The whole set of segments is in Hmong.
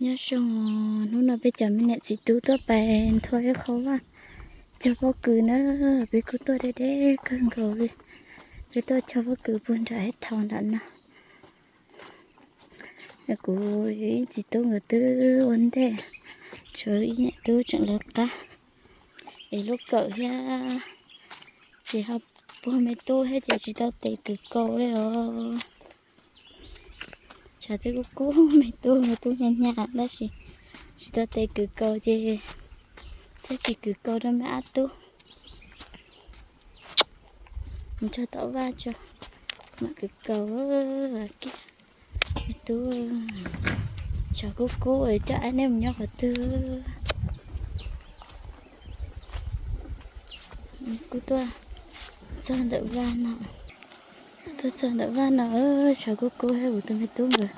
Nyob zoo, hnub no peb cov me niam txiv tub tuaj pais nthua ib qho vaj cog pob kws na, peb kuj tuaj deb deb kawg nkaus li. Peb tuaj cog pob kws puag nram ib thaum nram no. Kuv ib txiv tub nkawd twb ua ntej, tshuav ib niam tub tseem lawv qab, es lub kawm thiab ces ho puag me tub thiab ces tsis tau tes kws kaus li os. Tshav twb kub kub me tub, me tub nyaj nyaj tab sis tsis tau tes kws kaus ces thiaj tsis kws kaus rau me ab tub. Mus tso tom vaj tso, mam kws kaus kiag. Me tub, tshav kub kub coj aib neb mus nyob qhov twg? Kuv tuaj txog ntawm vaj no, tuaj txog ntawm vaj no, tshav kub kub thiab kuv tus me tub nkawd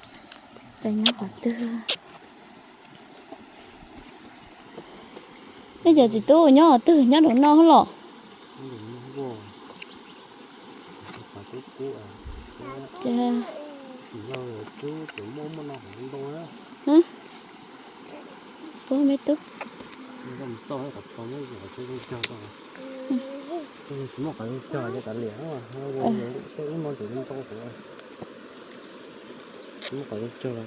pais nyob qhov twg? Nej cov txiv tub nyob qhov twg, nyob nraum no los? Puag me tub. Muab qhov zoo cog kav liam, muab qhov zoo cog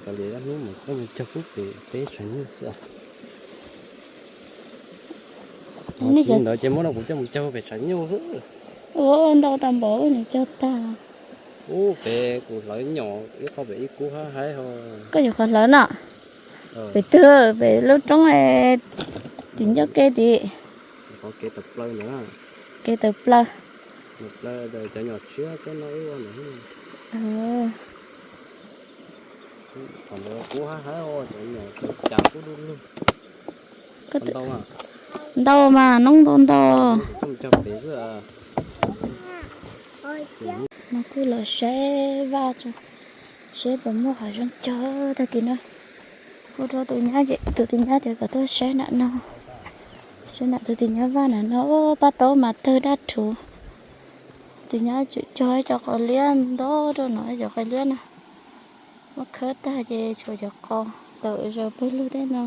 kav liam, hnub mas koj mus cog pub pem peb tshav nyuj xwb. Ntawd ces muab rau kuv coj mus cog pem tshav nyuj xwb. Ua ntau tau npaum nws cog tag. Ub, pem kuv hlawv nyom ib qho pem ib kub hab haib ho. Koj yuav qhov hlawv no? Pem twg? Pem lub roob tim ncauj ke tim. Qhov kev tawm plaws ntawd. Kev tawm plaws. Cov nyom tshiab cov no ub ntawd. Qhov ntawd kub hab haib, cov nyom cas kub du lug. Ntau mas noob ntau ntau. Cog pem xwb. No kuj los saib vaj tso, saib puas muaj qhov zoo cog tag kis no. Hu rau tus nyab, tus tus nyab tias kom tuaj saib nram no, saib nram tus tus nyab vaj nram no. Pab taub mas tawg dab rhuv. Tus nyab tsum cog ib co qos liab ntau rau no, ib co qos liab no muab khawb tag ces tshuav cov qos tawm zaws pawg lug tej no.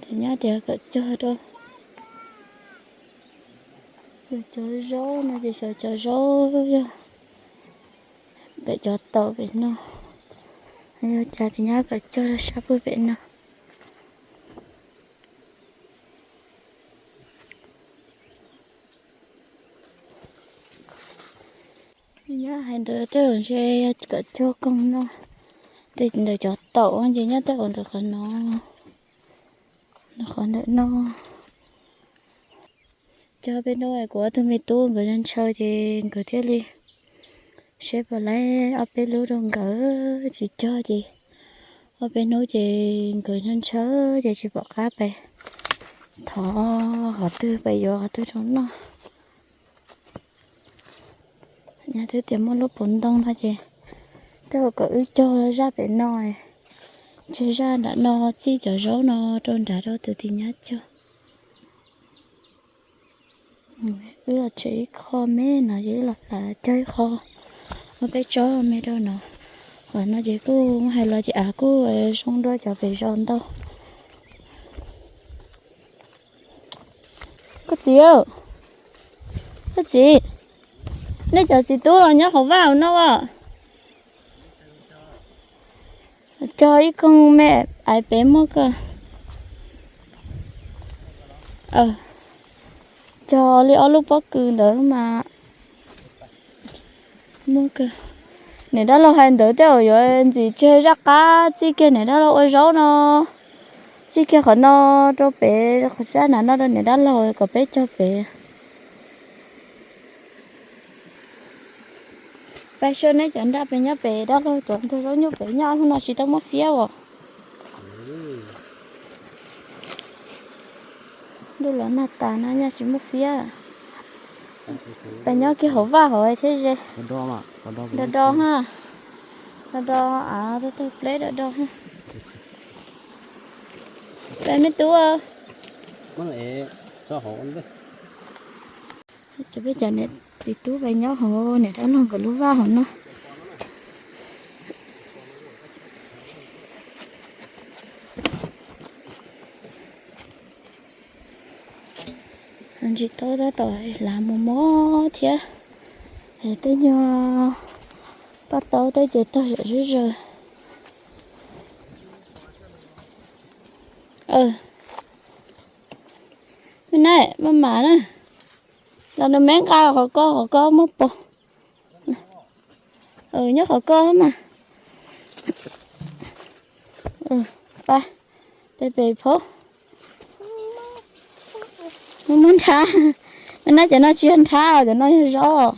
Tus nyab tias kom cog rau cov zaub no ces xyov cov zaub yog pem cov taus pem no, yog cas tus nyab kom cog rau sab pug pem no. Nyob hais ntawd tej zaum ntshe kom cog koog no, tej ntawm cov taum ces nyob tej zaum ntawm qhov no, qhov ntawm no. Cog peb hnub kuv ob tug me tub nkawd ntshaw ces nkawd thiaj li saib puas laib ob peb lub rau nkawd, tsis cog ces ob peb hnub ces nkawd ntshaw ces tsis pom qab pais thov qhov twg pais yuav qhov twg rau noj. Nyob twb tias muaj lub puv ntoo no ces tej zaum kom wb cog zaj pem no, tseg zaj nram no txij cov zaub no rau nrad rau tus tis nyab cog. Wb los tseg ib qho me no ces wb los plam cog ib qho, muab peb tsob me rau no. Qhov no ces kuj hais los ces av kuj zoo dua cov pem zos ntau. Koj txiv, koj txiv, nej cov txiv tub los nyob hauv vaj hauv no as? Cog ib koog me, ais pem muag kawg. Cog li ob lub pob kws ntawd mas muag kawg. Niam dab laug hais ntawd tej zaum yuav ntxim tseg zaj qab txij kiag niam dab laug ua zaub no, txij kiag qhov no rau pem, qhov sab nram no rau niam dab laug kom peb cog pem. Pab sab neb cov nraj pem nyob pem dab laug cov ntug zaub nyuj pem nyob hnub no tsis tau muab fiab os. Ntuj los nag tas no nyaj tsis muaj fiab. Peb nyob kiag hauv vaj hauv thiab ze. Do do ha. Do do av tawg pleb do do ha. Peb me tub, cov peb cov niam txiv tub peb nyob hauv niam dab laug nkawd lub vaj hauv no. Ntsis taub tab tom hlav mos mos thiab. Tej nyuag paj taub tej ces tag zom zeb zaws. Na, maj mam na, los nws me nqa qhov ko, qhov ko muab pov. Nyob qhov ko mas. Pab, peb pem phob. Muab muab nrhab. Nab, cov no tsis yog nrhab os, cov no yog zaub.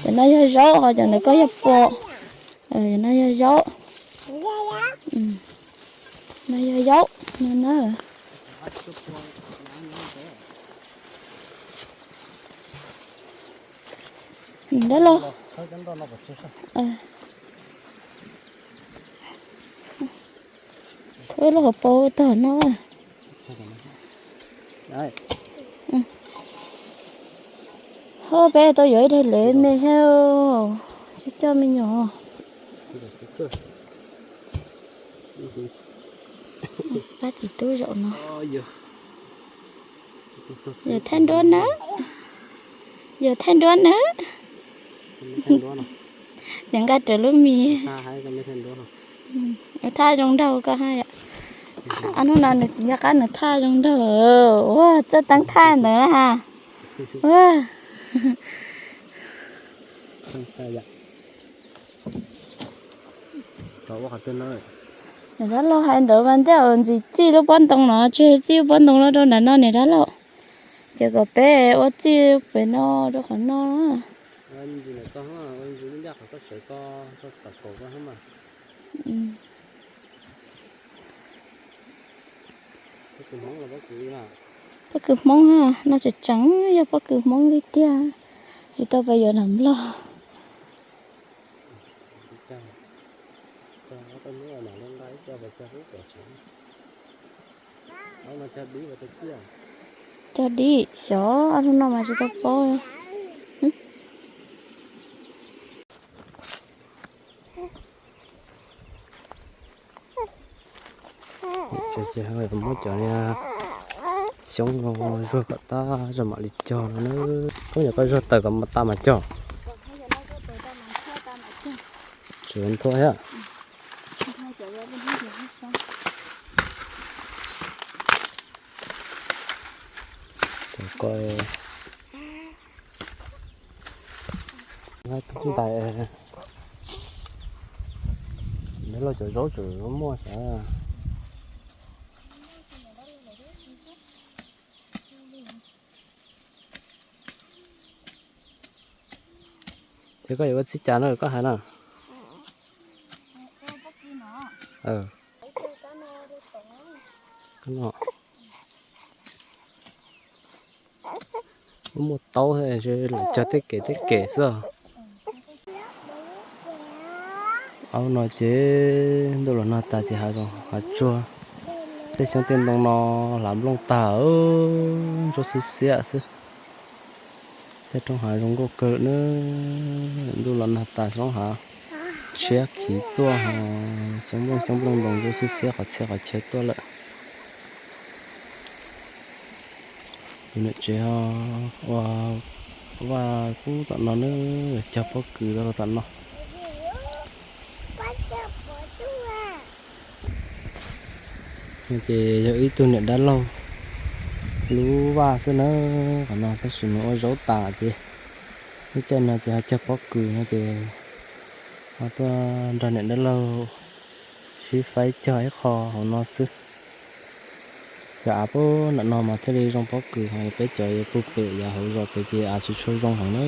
Cov no yog zaub, ho cov ntawd koj yog pom. Cov no yog zaub. No yog zaub no na. Dab laug, thawb lub hauv paus tog no. Ho peb tau yuav ib daig lev me thiab, coj coj me nyuam. Pab txiv tub zaum no. Yog thaij nruab nawb, yog thaij nruab nawb. Niam nqa rawv lub mis. Thaj zoo nraug koj hab yom. Ob hnub no nws tsis nco qab nws thaj zoo nraug. Ua txoj teeb thaj ntawd na ha. Ua. Niam dab laug hais ntawd mas ntej ntxiv txij lub pob ntoo no, tsis txij lub pob ntoo no rau nram no niam dab laug. Ces kom peb ua txij pem no rau qhov no. Pob kws Hmoob no tseem tseem yog pob kws Hmoob tiag tiag, tsis tau pab yuav nram Nplog. Cog dib xyov ob hnub no mas tsis tau paub. Ces muab cov xyoob no zuag kom tag zog mam li cog no na. Koj nyuam koj zuag tawm kom tas mam cog. Tseem nthuav thiab. Ntais, neb los cov zaub tseem muaj sav. Ces koj yuav ua txij cas no koj hais na? Muaj taub, lam cog tej kev tej kev xwb. Ob no ces ntuj los nag tas ces hav zoov hav tsuag, tej xyoob tej ntoo no hlav nplooj tag, ntsuab xwb xiab xwb. Tej roob hav zoo nkauj kawg lawm na, ntuj los nag tas roob hav tshiab khiv tuaj, xyoob nplooj xyoob nplooj ntoos ntsuab xwb xiab qhov txhia qhov chaw tuaj lawm. Tus niam tsev ua vaj kub tom no na, cog pob kws rau tom no. Ces yog ib tug niam dab laug lub vaj xwb na, qhov no tab sis nws ua zaub tas ces lub caij no ces ho cog pob kws no ces ho tuaj nrog niam dab laug sib faib cog ib qho hauv no xwb. Cov av puag nram no mas thiaj li zoo pob kws, ho peb cov yuav pug pem yav hauv zos pem ces av tsis tshua zoo heev na.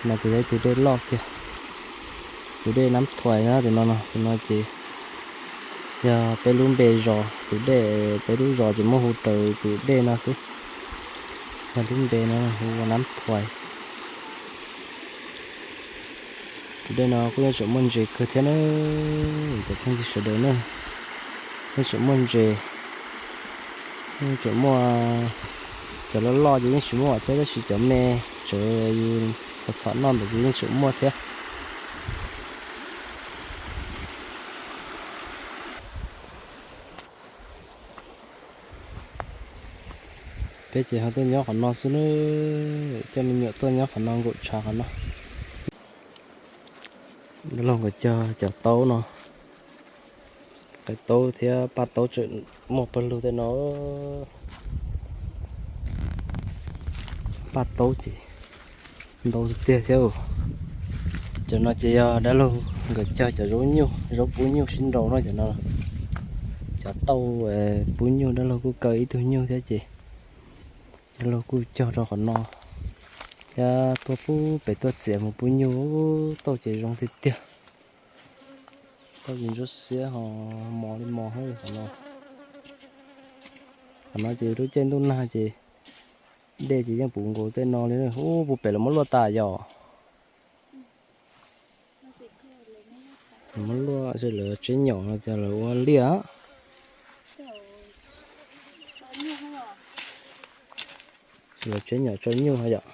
No ces yog ib tug dej loj kiag, tus dej Nab Thuais na, tus no no, tus no ces yog peb lub npe zos, tus dej peb lub zos ces muab hu raws tus dej no xwb. Yog lub npe no hu ua Nab Thuais. Tus dej no kuj yeej tseem muaj ntses kawg thiab na, cov phooj ywg sawv daws na, yeej tseem muaj ntses, yeej tseem muaj, cov loj loj ces yeej tsis muaj thiab, tab sis cov me tseem yus txhom txhom noj ntawd ces yeej tseem muaj thiab. Ces ho tuaj nyob qhov no xwb na, coj me nyuam tuaj nyob qhov no nkaum tshav qhov no. Dab laug nkawd cog cov taub no, qaib taub thiab paj taub tseem muaj pawg lug tej no. Paj taub ces ntau tiag thiab. Cov no ces yog dab laug nkawd cog cov zaub nyuj, zaub pub nyuj sib nraus no cov no. Cov tauj pub nyuj dab laug kuj kaw ib tug nyuj thiab ces dab laug kuj cog rau qhov no thiab tuaj pub pem tuaj txiav mus pub nyuj. Tauj ces zoo tiag tiag. Tauj ces ntsuab xiab ho mos li mos qhov no. Qhov no ces lub caij ntuj nag ces dej ces yeej puv nkaus tej no li. Ub, puag pem lawv muab luaj tas yom? Lawv muab luaj, lawv tseb nyom no ces lawv ua liaj. Lawv tseb nyom tso nyuj yom.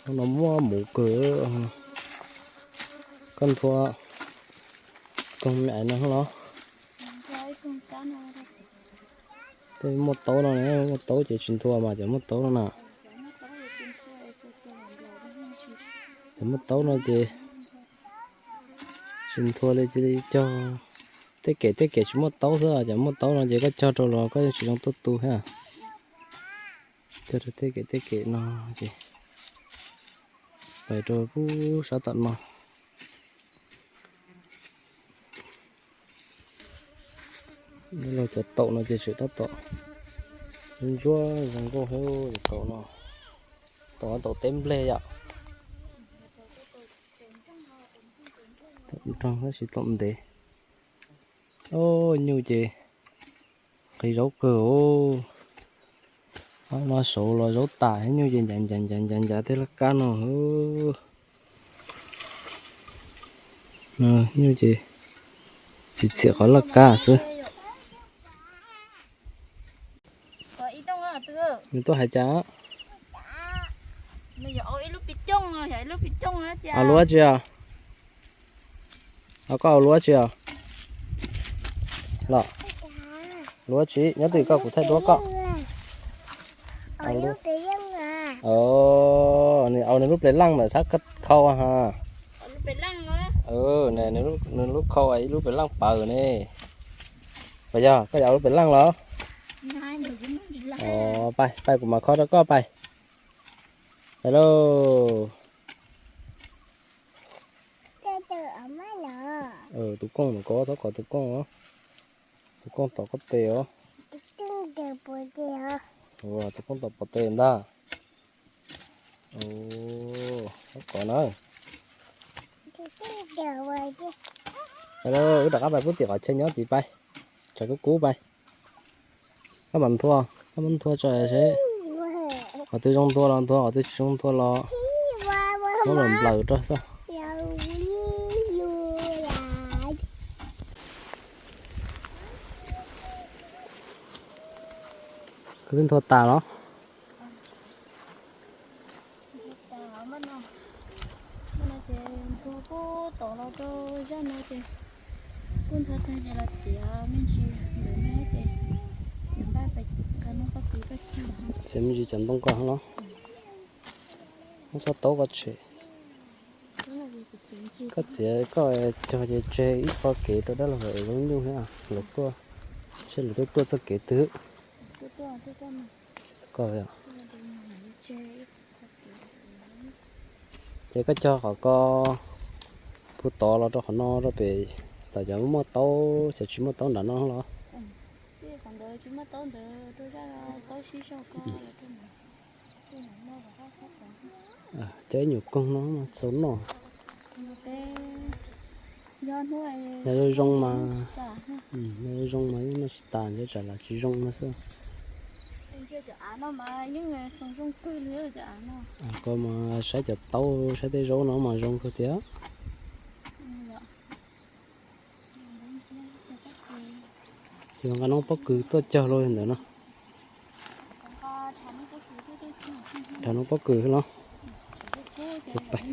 Hnub no muaj mus kawg. Koj nthua koog me ais no los? Tej muaj taub no, muaj taub ces tsis nthua mas cov muaj taub no na. Cov muaj taub no ces tsis nthua li, cia li cog tej kem tej kem tsis muaj taub xwb. Cov muaj taub no ces koj cog rau los koj yeej tsis zoo tuaj tu thiab. Cog rau tej kem tej kem no ces pais rau pub sab tom no. Los cov taum no ces tseem tab tom ntsuab zoo nkauj thiab. Taum no, taum no taum teb nplej yom. Taum nroog tab sis taum ntev. Nyuj ces nqhis zaub kawg. Ob no saud los zaub tas, nyuj ces ncav ncav ncav ncav ncav tej laj kab no. Nyuj ces txiv txiam qhov laj kab xwb. Nws tuaj hais cas? Au lub tsi os? Koj au lub tsi os? Los, lub tsi nyob twg koj kuv thaij duab koj. Nws au nws lub ples laj ntawm sab khau ha. Nws lub khau ib lub ples laj paws ne. Puas yog koj yuav au lub ples laj los? Pais, pais kuv mam kho rau koj pais. Pais lauj. Tus kooj mas kov txhob kov tus kooj os. Tus kooj tom koj tes os. Tus kooj tom pov tes ntag. Txhob kov na. Wb rov qab pais pub tim qhov chaw nyob tid pais. Tsam kub kub pais. Koj mam nthua, koj mam nthua tso seb qhov twg zoo nthua los nthua, qhov twg tsis zoo nthua los muab los nplaws rau xwb. Koj twb nthua tas los? Txiav me ntsis cov ntoo koj los? Muab xob taub koj tshem. Koj txiav koj cog ces tseg ib qho kev rau dab laug es zoo nyuj thiab lawv tuaj, seb lawv tuaj tuaj txoj kev twg. Koj, ces koj cog qhov ko puag tod los rau qhov no rau pem, tom cov muaj taub, cov tsis muaj taub nram no los. Cov ib nyuam koog no mas txaus noj. Yog zoo mas, yog zoo mas yeej noj tsis tas, ntshe tsam lam tsis zoo no xwb. Ko mas saib cov taub saib tej zaub no mas zoo kawg tiag. Ces nqa noob pob kws tuaj cog lauj ntawm no. Nqa noob pob kws los. Ces pais,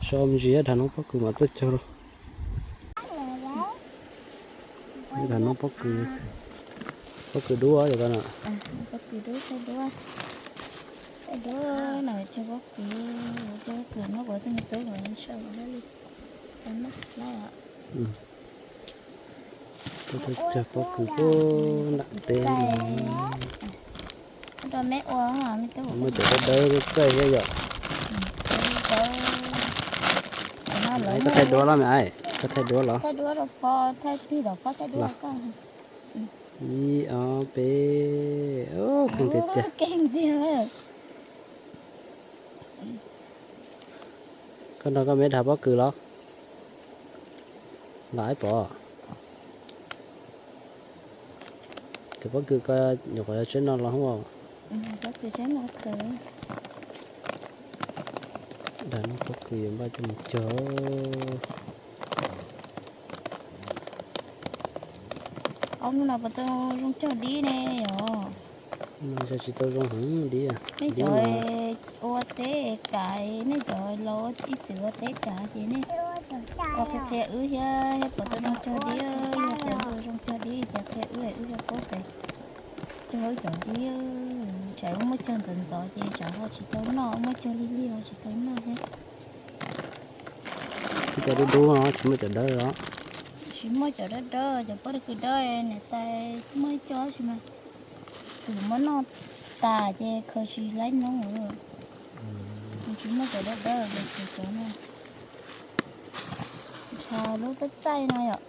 so me ntsis ib nrag noob pob kws mas tuaj cog lauj. Nrag noob pob kws, Pob kws dub os, yog koj no. Pob kws dub, thaij duab. Thaij duab na, cog pob kws, cog pob kws no kuv tus me tub kom ntshaw li. Cog pob kws puag nram teb. Rau me ua, muaj cov dawb dawb txaij thiab yom. Koj thaij duab los me aiv, koj thaij duab los? Thaij duab rau pog, thaij tig tom pog thaij duab rau koj. Ib ob peb, keej tiag tiag. Keej tiag. Koj nrog koj me dhav pob kws los? Los ib pom. Cov pob kws ko nyuam qhuav yog tsheb no los hub. Dab no pob kws yuav npaj coj mus cog. Ob hnub no puas tau zoo cog dib ne yom? Hnub no tsis tau zoo heev dib. Nej cov ua teb kav, nej cov laus ib txwm ua teb kav ces nej ua qhia qhia wb thiab, thiab puas tau zoo cog dib. Yog tias zoo cog dib ces qhia wb, wb thiaj paub tias cog wb cov dib. Tsam wb muab cog ntxov ntxov ces tsam ho tsis tau noj, muab cog lig lig ho tsis tau noj thiab. Cov dub dub no tsis muaj cov dawb los? Tsis muaj cov dawb dawb, cov pob kws dawb niam tais muaj ib co tab sis mas kuv muab noj tas ces khaws tsis laib noob lawm. Tsis muaj cov dawb dawb, cov no. Nrhav lub txaij txaij no yom.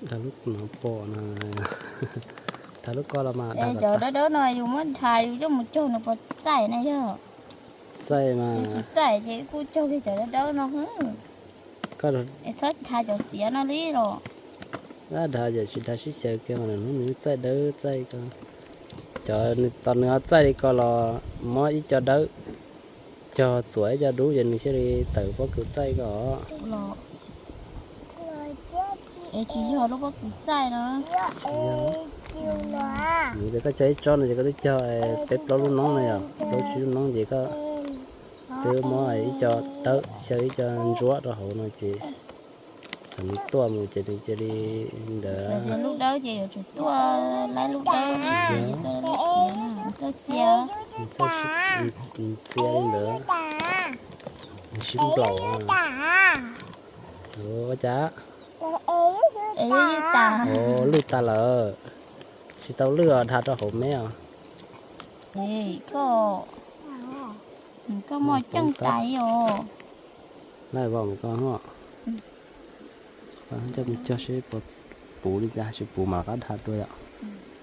Nrhav lub no pom no. Nrhav lub ko los mas. Cov dawb dawb no yus muab nrhav yus coj mus cog nws puas txaij na yog? Txaij mas. Yus tsis txaij ces kuj cog kiag cov dawb dawb no. Es txhob nrhav cov xiav no li los? Nrhav ces tsis nrhav sib xyaw kiag mas hnub nws txaij dawb txaij ko. Cov tos nws ho txaij li ko los muab ib co dawb cog txuas ib co dub ces nws thiaj li tawm pob kws txaij ko. Es tsis yog lub pob kws txaij no. Yog tias koj cog ib tsob no ces koj twb cog peb plaub lub noob no yom, plaub tsib lub noob ces koj twb muab ib co dawb xyaw ib co ntsuab rau hauv no ces thaum nws tuaj mus ces nws cia li ntawd. Lub dawb ces yuav tsum tuaj laib lub dawb, txoj xiav, txoj xiav li ntawd. Nws sib nplaum. Ua cas? Es lwj tas. Lwj tas lawm. Tsis tau lwj os, dhau rau hauv me os. Koj, koj muaj ceej tais os. Laj vom koj ho. Coj mus cog seb puas puv li cas, tsis puv mam rov qab dhau dua yom.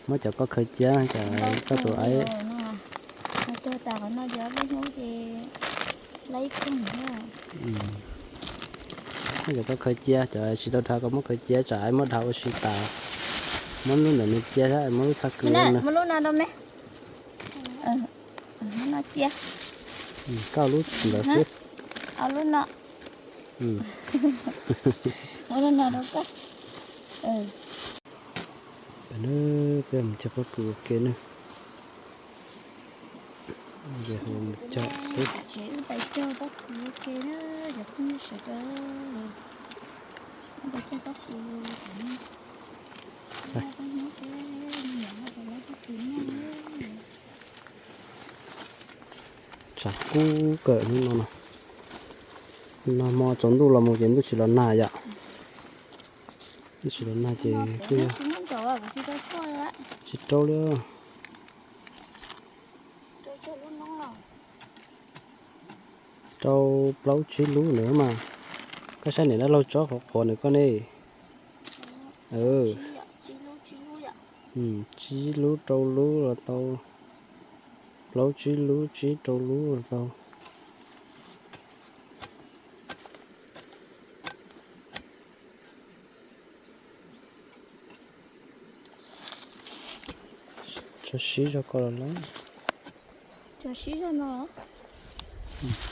Muab cov koj khaws cia, cov koj tus aib. Muab cov koj khaws cia, cov tsis tau dhau koj muab khaws cia, tsam aib muab dhau ua si tas. Muab lub ntawm nws cia thiab muab lub txhaj kws. Muab lub no rau me. Koj lub ntawd xwb. Lub no. Muab lub no rau koj. Peb mus cog pob kws ua ke nawb. Ces mus cog xwb. Wb pais cog pob kws ua ke na, cov phooj ywg sawv daws. Wb pais cog pob kws. Tshav kub kawg hnub no no. No hmo tsaus ntuj los mus ces ntuj tsis los nag yom. Ntuj tsis los nag ces kuj yog tsis rau li. Rau plaub tsib lub ntawd mas. Koj saib niam dab laug tsob qhuav qhuav ntawd koj ne. Tsib lub rau lub los tau. Plaub tsib lub tsib rau lub los tau. Tso sib zog ko los lawm. Tso sib zog no.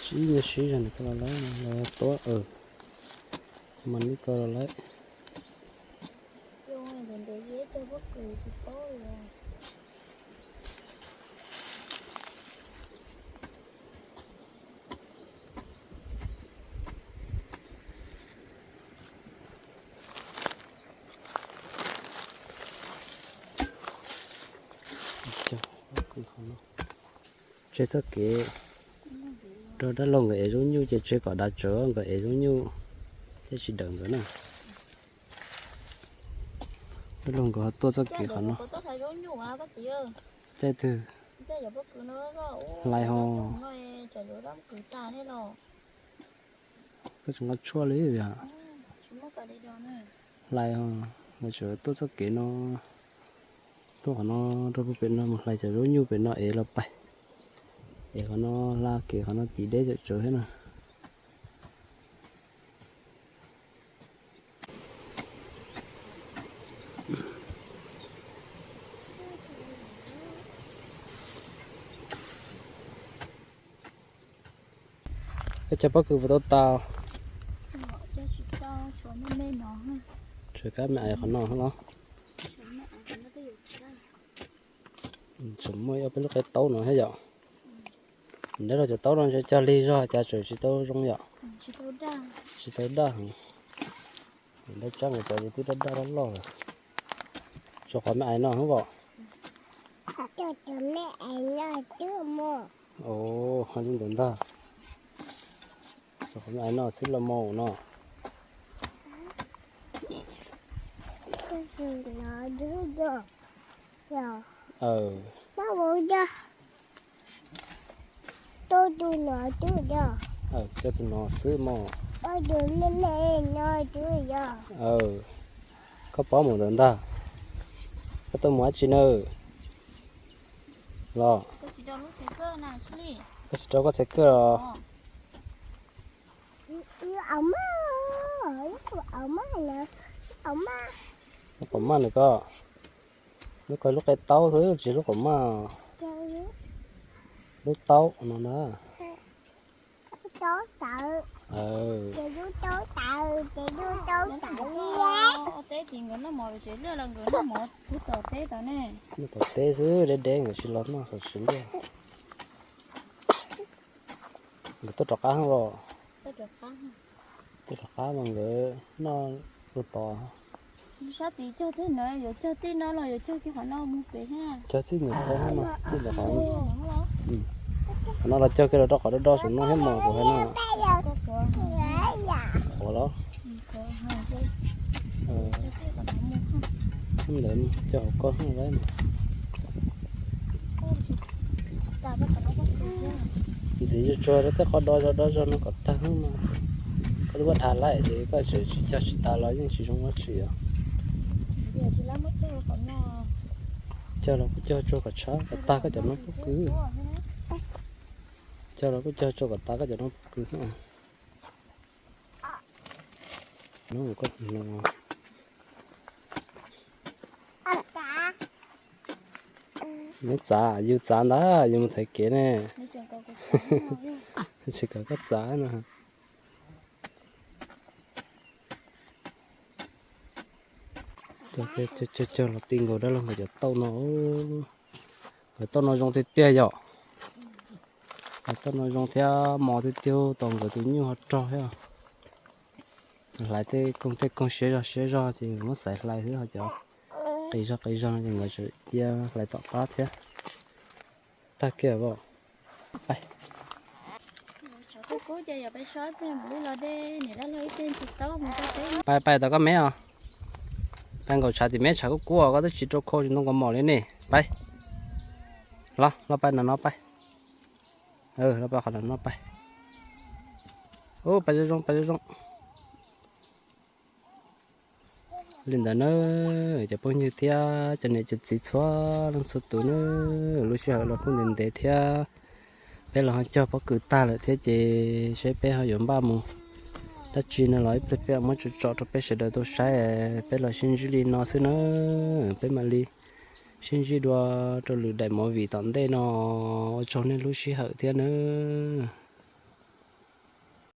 Sib nyob sib zog ko los lawm, los tuab. Mas neb ko los lawm. Tseg txoj kev rau dab laug nkawd ev zaub nyuj ces tseg kom dav tsawv nkawd ev zaub nyuj thiaj tsis dawm nkawd na. Dab laug nkawd ho tuaj txoj kev qhov no. Caij twg? Hlais ho. Koj tsis nqa tshuaj li yom? Hlais ho, nkawd tseem tuaj txoj kev no, tuaj qhov no rau puag pem no mus hlais cov zaub nyuj pem no es los pais. Es qhov no hla kev qhov no tid deb tsawv tsawv thiab na. Koj cog pob kws puas tau tas? Tshuav kab me ais qhov no los? Tseem muaj ib ob peb lub qe taub no thiab yom. Nrab los cov taub no ntshe cog lig zog cas tseem tsis tau zoo yom. Tsis tau daj. Daj tsab nkawd cov ces twb daj daj loj loj lawm. Tshuav qhov me ais no hov. Ov, li ntawd ntag. Tshuav qhov me ais no xwb los mus no. Coj tus no xwb mog. Koj paub mus ntawd ntag. Koj tuaj mus dab tsi na? Los, koj tsis rau koj txhais kawj los? Lub qaum maj ntawm koj. Lub ko lub qe taub xwb tsis lub qaum maj. Lub taub no na. Noj tom teb xwb deb deb nkawd tsis los noj hauv tsev liaj. Nkawd tuaj rov qab os. Tuaj rov qab mas nkawd noj ua tos. Sab tid cog txij no, yuav cog txij no los yuav cog kiag qhov no mus pem thiab. Cog txij ntawm ko no, txij ntawm qhov no los cog kiag los rau qhov do do saum no thiab mas kuv hais no. Qhuav los? Ntawd cog hauv ko lawm. Ntxiv tsuag tsuag rau tej qhov do zog do zog no kom tag no. Koj twb muab dhas lawm ces koj tseem tsis cog tsis tas los yeej tsis zoo dab tsi os. Cog los kuj cog tsuag kom tshab kom tag koj cov no pob kws. Cog los kuj cog tsuag kom tas koj cov no pob kws. Neb txav, yus txav ntag, yus mus thaiv kev ne. Tsis kom koj txav no. Cog los ti nkaus dab laug nkawd cov tauj no. Nkawd tauj no zoo tiag tiag yom. Nkawd tauj no zoo thiab mos tiag tiag, tau nkawd tus nyuj ho rog thiab. Hlais tej koog tej koog siab zog siab zog ces muab xaiv hlais xwb, ho cov qis zog qis zog no ces nkawd tseem cia hlais tom qab thiab. Tag kiag as. Pais pais tom koj me os. Pais nkaum tshav tim me tshav kub kub, koj twb tsis rau khau tsis ntoo kaus mom li ne. Pais. Los, los pais ntawm no pais. Los pais qhov ntawm no pais. Ub, pais zoo zoo, pais zoo zoo. Li ntawd na, cov phooj ywg thiab cov niam cov txiv txhua leej txhua tus na, lub sij hawm los kuj ntev ntev thiab, peb los ho cog pob kws tag lawm thiab ces seb peb ho yuav npaj mus dab tsi no los ib pliag peb muab tso tso rau peb sawv daws tau saib, peb los sib ntsib li no xwb na, peb mam li sib ntsib dua rau lwm daim movie tom ntej no, ua tsaug nej lub sij hawm thiab nawb.